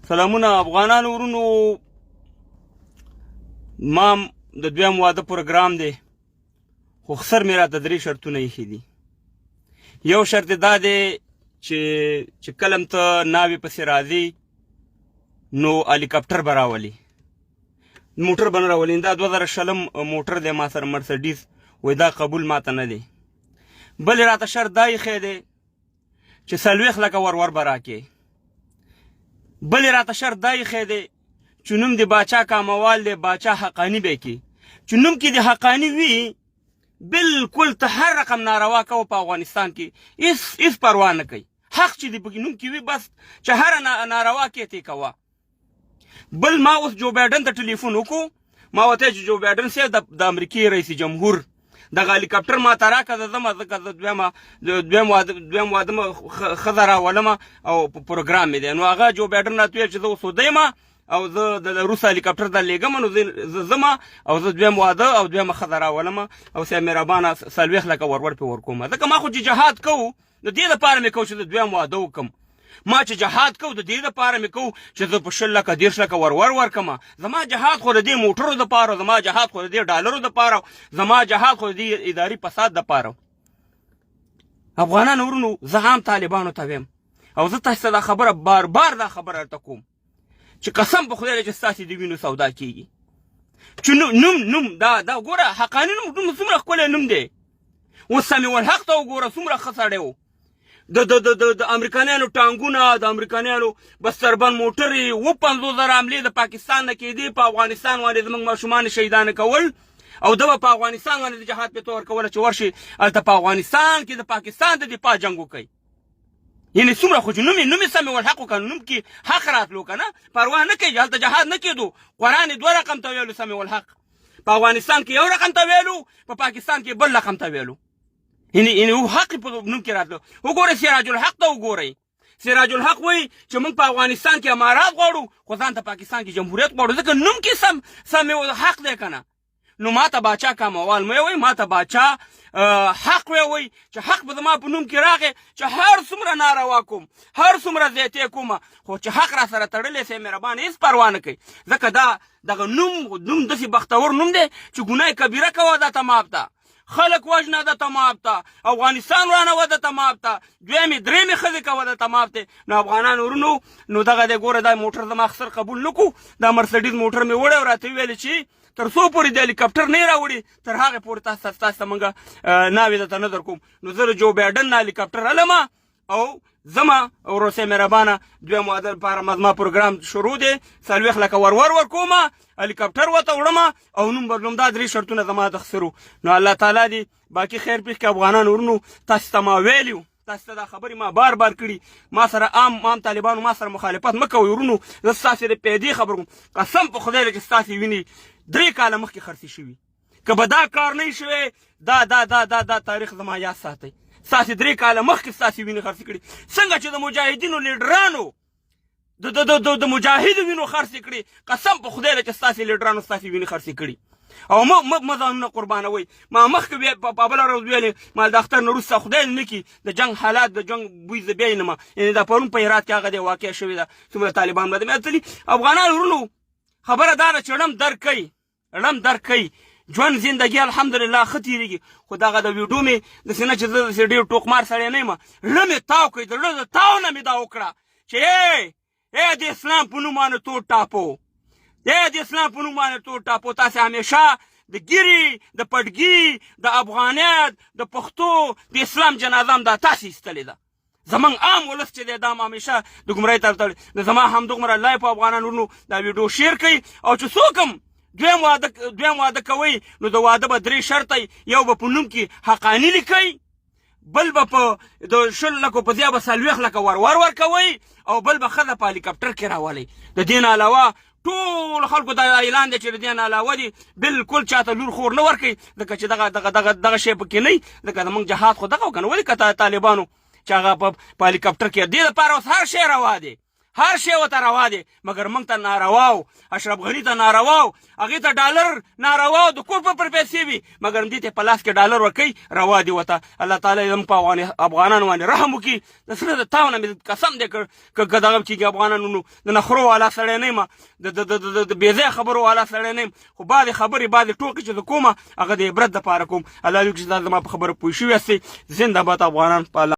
سلامونه افغانانو ورونو. ما د دویم واده پروګرام دی، خو خسر مې راته درې شرطونه ایښي دي. یو شرط دا دی چې کلم ته ناوې پسې راځي نو هلیکاپټر به راولي، موټر به نه راولي. دا 2020 موټر دی ما سره، مرسډیز، وایي دا قبول ماته نه دی. بل راته شرط دا ایښی دی چې 40 لکه ورور به راکې. بل راته شرط دا ایښی دی چې نوم د باچا کاموال دی، باچا حقاني به کې، چې نوم کې د حقاني وي بالکل ته هر رقم ناروا کوه په افغانستان کې، هیڅ پروا نه کوي. حق چې دی پکې نوم کې وي، بس چې هر ناروا کې ته کوه. بل ما اوس جو بایډن ته ټلیفون وکړو، ما ورته چې جو بایډن صاحب د امریکې رئیس جمهور دغه هلیکاپټر ما ته راکړه، زه ځم، ځکه زه دویم واده ښځه راولم او پروګرام مې دی. نو هغه جو بایډن راته وویل چې زه اوس وده یم او زه د روس هلیکاپټر ته لېږم، نو زه ځم او زه دویم واده او دویمه ښځه راولم او صاحب مهربانه 40 لکه ورور پرې ورکوم، ځکه ما خو چې جهاد کوو د دې لپاره مې کوو چې زه دویم واده وکړم. ما چې جهاد کو د دې لپاره مې کو چې زه په 20 لکه 30 لکه ورور ورکم. زما جهاد خو د دې موټرو دپاره، زما جهاد خو د دې ډالرو دپاره، زما جهاد خو د دې اداري فساد دپاره. افغانانو ورونو، زه عام طالبانو ته وایم او زه تاسو ته دا خبره بار بار دا خبره درته کوم چې قسم په خدای چې ستاسې د وینو سودا کیږي. چې نوم نوم دا ګوره، حقاني نوم څومره ښکلی نوم دی. اوس سمیع الحق ته وګوره، څومره ښه سړی و. د د د د د امریکایانو ټانګونه، د امریکایانو بستربند موټرې، 57,000 عملې د پاکستان نه کېدې په افغانستان باندې، زموږ ماشومان شهیدان کول او ده به په افغانستان باندې د جهاد په تور کوله چې ورشي هلته په افغانستان کې د پاکستان د دفاع جنګ وکړي. یعنی څومره خو چې نوم یې سمې والحق وکړه، نوم کې حق راتلو که نه پروا نه کوي. هلته جهاد نه کېدو، قرآن یې دوه رقم ته ویلو. سمې والحق په افغانستان کې یو رقم ته ویلو، په پاکستان کې بل رقم ته ویلو. یعنی هو حق په نوم کې راتلو. وګورئ سراج الحق ته وګورئ. سراج الحق وایي چې موږ په افغانستان کې امارات غواړو خو ځان ته پاکستان کې جمهوریت غواړو، ځکه نوم کې سم حق دی که نه. نو ما ته باچا کاموال مې وای، ما ته باچا حق وی وای چې حق به زما په نوم کې راغی چې هر څومره ناروا کوم، هر څومره زیاتې کوم، خو چې حق را سره تړلی سي مهربان هیڅ پروا نه کوي. ځکه دا دغه نوم داسې بختور نوم دی چې ګناه کبیره کوه دا ته معاف ده، خلک وژنه ده ته معاف ده، افغانستان ورانوه ده ته معاف ده، دویمې درېیمې ښځې کوه ده ته معاف دی. نو افغانان ورونو، نو دغه دی ګوره، دا موټر زما خسر قبول نه کړو. دا مرسډیز موټر مې وړی او راته ویل چې تر څو پورې د هلیکاپټر نه راوړي تر هغې پورې تاسو ته موږ ناوې درته نه درکوم. نو زه د جو بایډن نه هلیکاپټر الم او زما وروسته مهربانه دویم واده لپاره زما پروګرام شروع دی. 40 لکه ورور ورکوم، هلیکاپټر ورته وړم او نوم بدلوم. دا درې شرطونه زما د خسرو. نو الله تعالی دې باقي خیر پېښ کړي. افغانان ورونو، تاسو ته ما ویلي، تاسو ته دا خبرې ما بار بار کړي. ما سره عام طالبانو ما سره مخالفت مه کوئ ورونو، زه ستاسې د پیدې خبر کوم. قسم په خدای دی چې ستاسې وینې 3 کاله مخکې خرڅې شوي. که به دا کار نه شوی، دا دا دا دا دا تاریخ زما یاد ساتئ. ستاسې 3 کاله مخکې ستاسې وینې خرڅې کړي، څنګه چې د مجاهدینو لیډرانو د د د د مجاهدو وینو خرڅې کړي، قسم په خدای دی چې ستاسې لیډرانو ستاسې وینې خرڅې کړي. او مه مه مه ځانونه قربانوئ. ما مخکې بیا په بله ورځ ویلې، ما د اختر نه وروسته خدای نه کړي د جنګ حالات د جنګ بوی زه بیا ینم. یعنې دا پرون په هرات کې هغه دی واقع شوې ده، څومره طالبان به مې تللي. افغانان ورونو، خبره دا ده چې ړم درک کوي، ړم درک کوي. ژوند زندگی الحمدلله ښه تېرېږي، خو دغه د ویډیو مې داسې نه چې زه داسې ډېر ټوکمار سړی نه یم، زړه مې تاو کړی، د زړه د تاو نه مې دا وکړه چې ای د اسلام په نوم باندې تور ټاپو، ای د اسلام په نوم باندې تور ټاپو، تاسې همیشه د ګیري، د پټګي، د افغانیت، د پښتو، د اسلام جنازه هم دا تاسې ایستلې ده. زمونږ عام ولس چې دی دا همیشه د ګمراهۍ طرف ته. نو زما همدومره لای په افغانانو ورونو دا ویډیو شیر کړئ او چې څوک هم دویم واده کوئ نو د واده به درې شرط، یو به په نوم کې حقاني لیکئ، بل به په د 20 لکو په ځای به 40 لکه ورور ورکوئ او بل به ښځه په هلیکاپټر کې راولئ. د دې نه علاوه ټول خلکو دا اعلان دی چې د دې نه علاوه دي بالکل چاته لور خور نه ورکوي، ځکه چې دغه دغه دغه دغه شی پکې نه، ځکه زمونږ جهاد خو دغه وکنه. ولې که طالبانو چې هغه په هلیکاپټر کې دې لپاره اوس هر شی روا دی. هر شی ورته روا دی، مګر موږ ته ناروا و، اشرف غني ته ناروا و، هغې ته ډالر ناروا و، د کور پر پیسې وي، مګر دې ته په لاس کې ډالر ورکوي، روا دي ورته. الله تعالی زموږ په افغانانو باندې رحم وکړي. د زړه د تاو نه مې قسم دی کړ که دغه کېږي افغانانو، نو د نخرو والا سړی نه یم، د د د د بې ځایه خبرو والا سړی نه یم، خو بعضې خبرې بعضې ټوکې چې زه کوم هغه د عبرت دپاره کوم. الله دې وکړي چې دا زما په خبره پوه شوي یاستئ. زنده باد افغانان په الله.